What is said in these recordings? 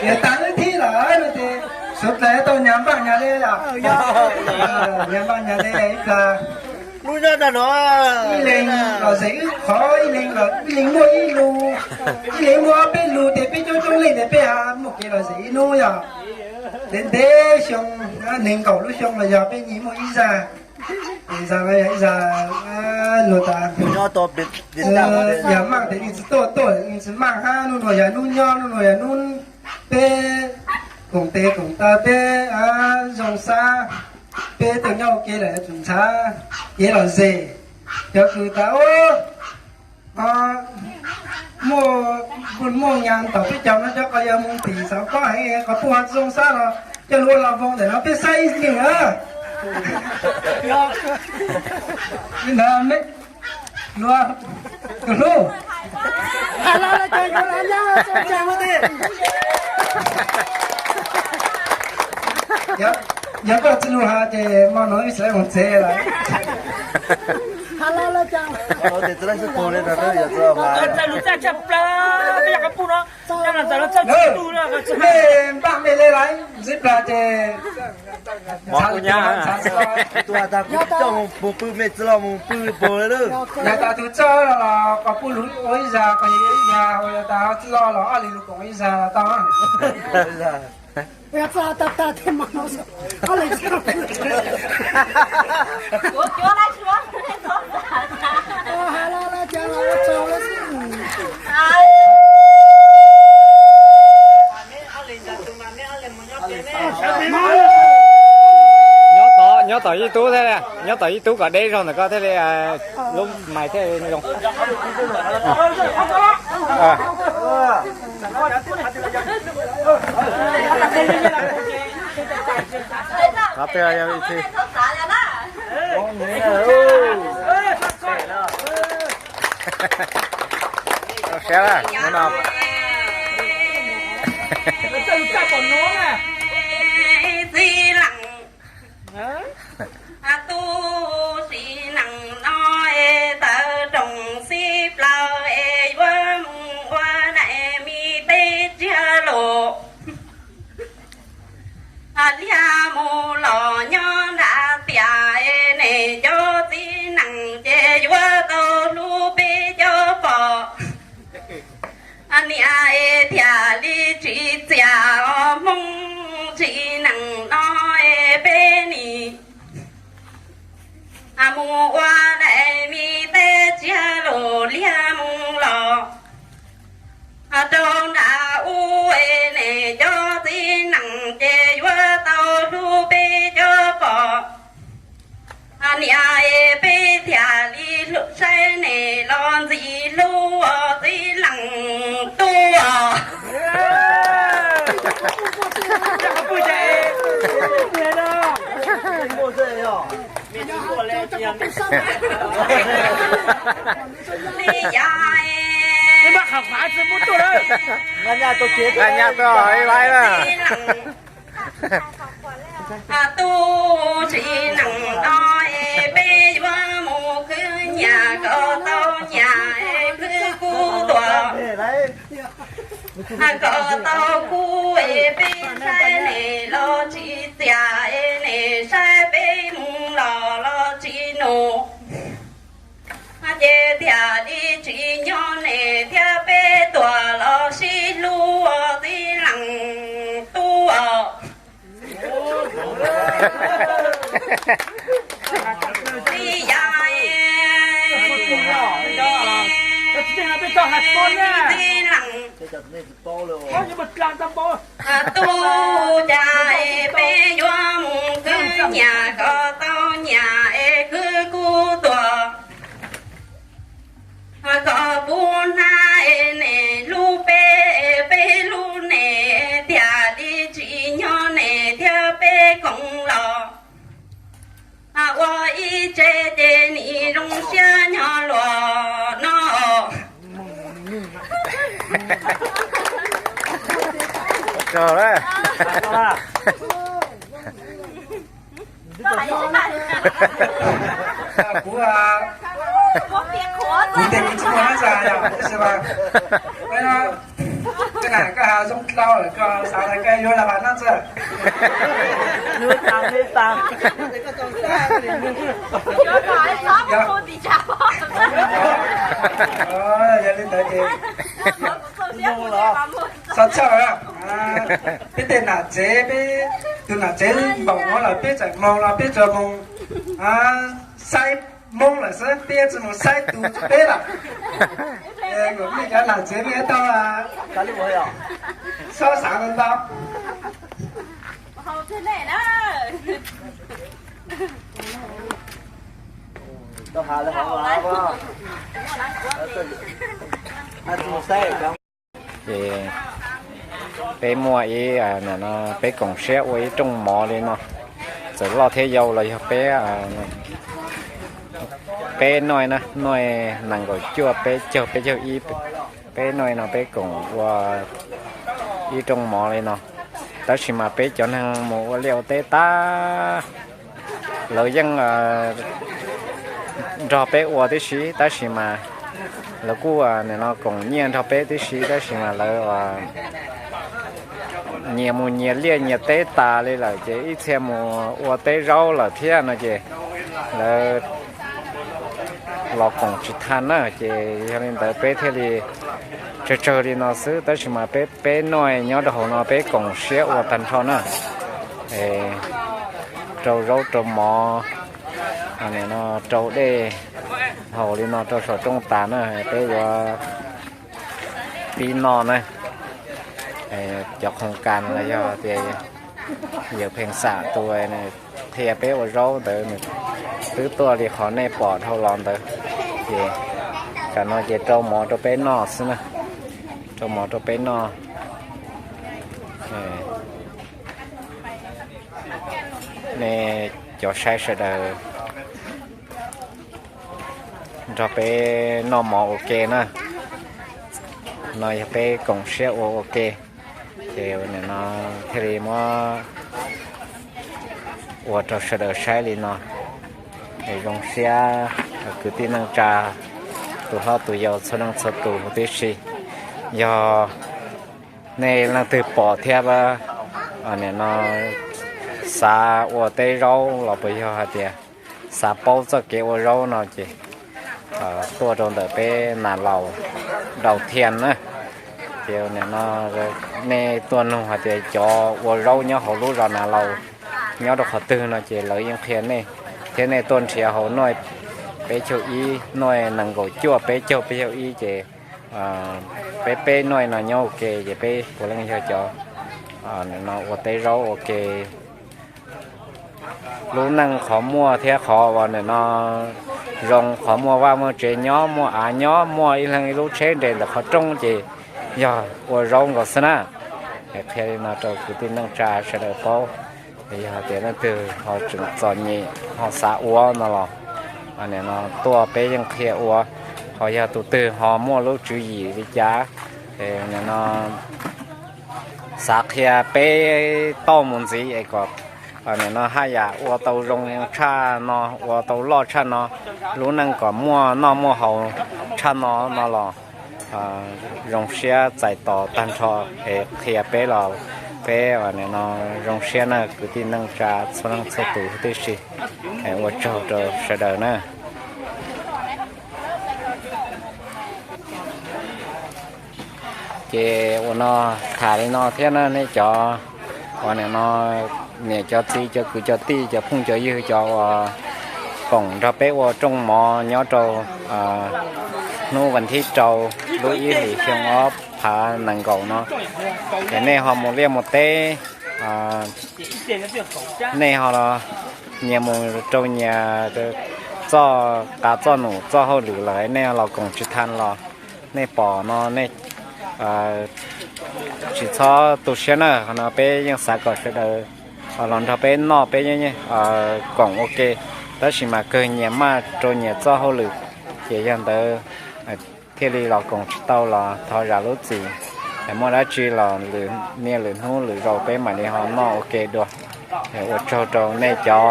Niam tas wb thib lawm no ces suav dlawg tau nyas npaj nyas le os. Nyas npaj nyas le ib plag. Hnub nyob no ib leeg lom zem wb qhov, ib leeg, ib leeg muaj ib lus, ib leeg muaj ob peb lus ces peb coob coob leej ces peb ho muaj kev lom zem ib hnub yog ntev ntev xyoo, nees nkaum lub xyoo los yog peb nyias muaj ib zag. Ib zag los yog ib zag, luag tas yog maj ces yeej tsis tuaj, tuaj yeej tsis maj hab. Hnub no yog hnub nyob, hnub no yog hnub peb koom tes koom taw, peb zoo sab, peb tuaj nyob ua ke lawm yuav tsum ntshaw kev lom zem. Cov kws tas muaj, muaj nyas ntaus peb caug no cov qos yawg mus tim xav pob heev, qhov puj ho tsis zoo sab los coj lug ua los voo ntawm no peb saib ib pliag na. Li ntawd, luag tus hlub, yog koj tsis lug has ces mo no wb tsis mus tsev lawm. Mej npaj mej le lawm ntxiv plag ces tus has tas kuv coj mus pw mej txiv los mus pw pag lawm. Yog tas tus coj los qos puj lug ua ib zag, qos yawg ua ib zag, yog tas txiv los los ob leeg lug koom ib zag los tau. Nyob tom ib tug thiaj li, nyob tom ib tug kom deb zog ntawm koj thiaj li, lub mais thiaj li zoo. Qhov twg yog ib txhij. Siab lawm, hnub no. Txiv leej, tub txiv neej no es tawm rooj xib plaws es yuav mus ua daim me teb tsiaj lus. Liaj mus los nyob nram tiaj es nej cov txiv neej ces yuav tau hlub peb cov pog niam es thiaj li tsis txiaj os. Hmoob txiv neej no es peb nim mus ua daim me teb tsiaj lus, liaj mus los rau nram ub es nej cov txiv neej ces yuav tau hlub peb cov pog niam es peb thiaj li saib nej los ntxim hlub os txiv leej tub os. Li yam es nyab tuaj ib laib na. Tub txiv neej no es peb yuav mus khwv nyiaj kom tau nyiaj es khwv kub tuaj. Kom tau kub es peb saib nej los tsis txiaj es nej saib peb mus los los tsis nus. Ces thiaj li tsis nyob nej thiab peb tuaj los sib hlub txiv leej tub os. Li yam es txiv leej tub, cas es peb yuav mus khwv nyiaj kom tau nyiaj es khwv kub tuaj. Kom puv hnab es nej hlub peb, peb hlub nej thiaj li tsis nyob nej thiab peb koom los ua ib tse ces nim zoo siab nyob luag no. Kuv, kuv tias kuv tsis muaj hab zas yom, tab sis mas Koj has zoo dlau lawm, koj xav tias koj yuav los vas noj txwj. Yog li ntawd ces txhob txhawj, peb tej nam tsev, peb tus nam tsev npaum no lawm peb txawm mloog los peb tsuas mus saib Hmoob lawm xwb, peb tsis mus saib tus peb lawm. Kuv mej cov nam tsev mej tau txhob xav ntau. Ces peb muaj ib, peb koom siab ua ib rooj mov li no, txawm loj thiab yau los yog peb, peb noj na, noj nees nkaum cuaj peb caug peb caug ib, peb noj no peb koom ua ib rooj mov li no. Tab sis mas peb cov neeg mus ua liaj ua teb tag, lawv yeej nrog peb ua tib si, tab sis mas lawv kuj nim no koom nyiaj nrog peb tib si, tab sis mas lawv nyias mus nyias liaj nyias teb tas li lawm ces ib txhia mus ua teb zaub lawm thiab no ces lawv los koom tsis tau na, ces yog li ntawd peb thiaj li tsawg tsawg li no xwb, tab sis mas peb peb noj nyob rau hauv no peb koom siab ua tag nrho na. Rau zaub rau mov, rau dej haus li no rau saum rooj tas na, peb yuav pib noj na. Cov khoos kas los yog tias yawg Pheej Xam tus qhia peb ua zaub ntawd nws twb tuaj li qhov nej pom dhau los ntawd. Ces tam no ces rau mov rau peb noj xwb na, rau mov rau peb noj. Nej cov saib sawv daws nrog peb noj mov ua ke na. No yog peb koom siab ua ua ke, ces nim no thiaj li muab ua rau sawv daws saib li no. Es zoo siab kwv tij neej tsa, tus hlob tus yau txhua leej txhua tus huv tib si. Yog nej leej twg pom thiab nim no xav ua teb zaub los puas yog hais tias xav paub txoj kev ua zaub no ces tuaj rau ntawm peb Nas Laus Dau Thiaj na. Ces nim no nej tuaj nug hais tias cov ua zaub nyob hauv lub zos Nas Laus nyob rau qhov twg no ces lawv yeej qhia nej, thiab nej tuaj nrhiav hauv noj peb caug ib, noj nees nkaum cuaj peb caug peb caug ib ces peb peb noj no nyob ua ke ces peb puav leej yog cov nim no ua teb zaub ua ke. Lub neej qhov muaj thiab qhov uas nim no zoo, qhov muaj vaj muaj tsev nyob, muaj av nyob, muaj ib leeg ib lub tsheb nres ntawm qhov rooj ces yog ua zaub nkaus xwb na. Qhia li no rau kwv tij neej tsa sawv daws paub. Yog tias leej twg ho tseem txom nyem ho xav ua no los nim no tuaj peb yeej qhia ua, ho yog tus twg ho muaj lub tswv yim li cas nim no xav qhia peb tauj mus ntxiv es kom nim no haj yam ua tau zoo tshaj no, ua tau loj tshaj no, lub neej kom muaj noj muaj haus tshaj no no los zoo siab txais tos tag nrho es qhia peb los peb nim no zoo siab na kwv tij neej tsa txhua leej txhua tus tib si. Ua tsaug rau sawv daws na. Ces ua no tham li no thiab na nej cov uas nim no niam cov txiv cov kwv cov tij cov phooj cov ywg cov uas koom nrog peb ua rooj mov nyob rau hnub vas thib rau lub ib hlis xyoo ob phav nees nkaum no, es nej ho mus liaj mus teb, nej ho nyias mus rau nyias txoj qab txoj num txoj hauj lwm lawm nej los koom tsis tau los nej pom no nej tsis txhob tu siab na, no peb yeej xav kom sawv daws los nrog peb noj peb koom ua ke, tab sis mas kawg nyias maj rau nyias txoj hauj lwm, ces yog ntawd thiaj li los koom tsis tau los thov zam lub txim. Muaj dab tsi los lwm niaj lwm hnub lwm zaus peb mam li ho noj ua ke dua. Ua tsaug rau nej cov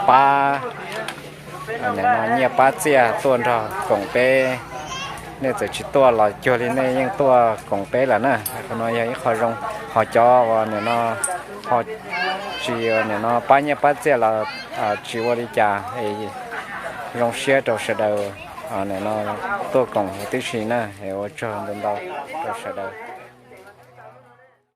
pab nyiaj pab txiaj tuaj nrog koom peb Nej txawm tsis tuaj los cuag li nej yeej tuaj koom peb lawm na. Qhov no yog ib qho zoo, ho cov uas nim no ho tsis nim no pab nyiaj pab txiaj los tsis ua li cas es zoo siab rau sawv daws nim no tuaj koom huv tib si na, es ua tsaug ntau ntau rau sawv daws.